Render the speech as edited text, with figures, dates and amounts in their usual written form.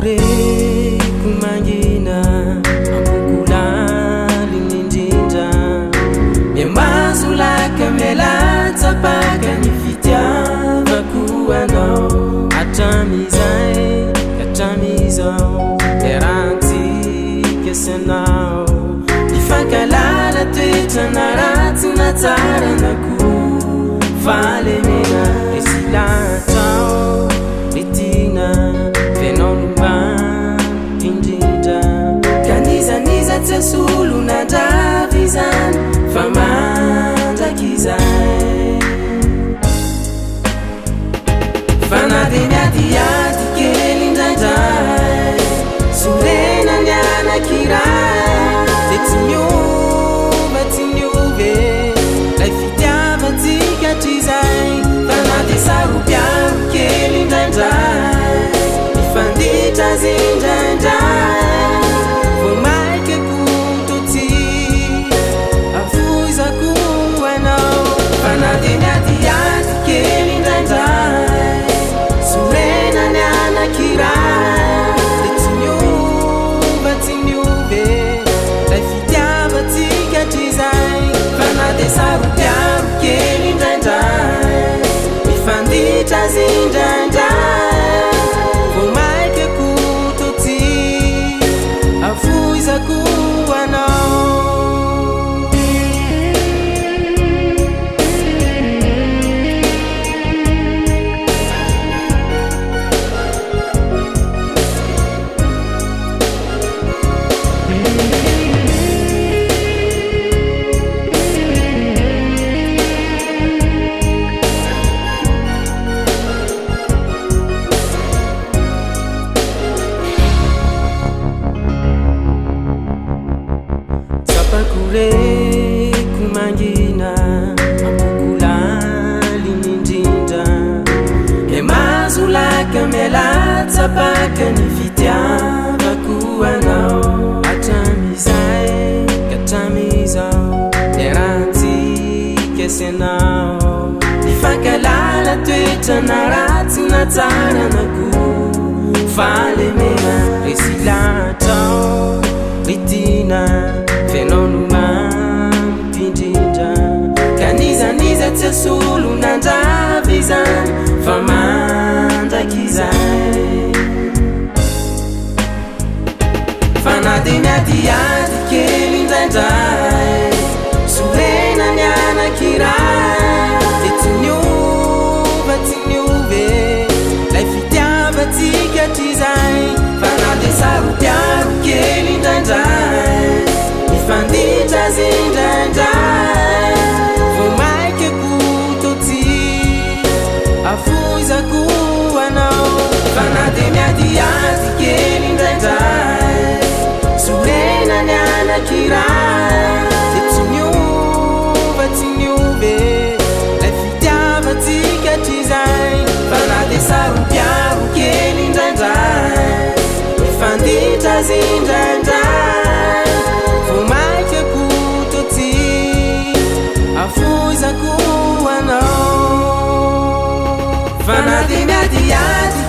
Tsapakoreko mangina Ampoko lalina indrindra Miamaso laka miala-tsapaka Ny fitiavako anao Hatramizay ka hatramizao Iarahantsika sy anao Mifankalala toetra na ratsy na tsara na koa fahalemena Resy lahatra aho ry tiana F'ianao no mamiko indrindra Ka n'iza n'iza tsy hasolo na handrava izany Fa mandrakizay Fa na dia miadiady kely indraindray Sorena ny anankiray Dia tsy miova, tsy niova e Ilay fitiavantsika hatrizay Fa na dia saro-piaro kely indraindray Mifanditra azy indraindray Vao maika koa toa tsy Afoizako anao Fa na dia miadiady kely indraindray Sorena ny anankiray Dia tsy miova, tsy miova e Ilay fitiavantsika hatrizay Fa na dia saro-piaro kely indraindray Mifanditra azy indraindray Vao maika koa toa tsy Afoizako anao. Tsapako reko mangina Ampoko lalina indrindra Ilay mahazo laka miala-tsapaka Ny fitiavako anao Hatramin'izay ka hatramin'izao Niarahantsika sy ianao Nifankalala toetra na ratsy na tsara na koa fahalemena Resy lahatra aho ry tiana F'ianao no mamiko indrindra Ka n'iza n'iza tsy hasolo nandrava izany Fa mandrakizay Fa na dia miadiady kely indraindray Sorena ny anankiray Dia tsy niova, tsy niova e Ilay fitiavantsika hatrizay Fa na dia saro-piaro kely indraindray Mifanditra azy indraindray Vao maika koa toa tsy Afoizako anao Fa na dia miadiady kely indraindray Sorena ny anankiray Dia tsy miova, tsy miova e Ilay fitiavantsika hatrizay Fa na dia saro-piaro kely indraindray Mifanditra azy indraindray Vao maika koa toa tsy Afoizako anao Fa na dia miadiady.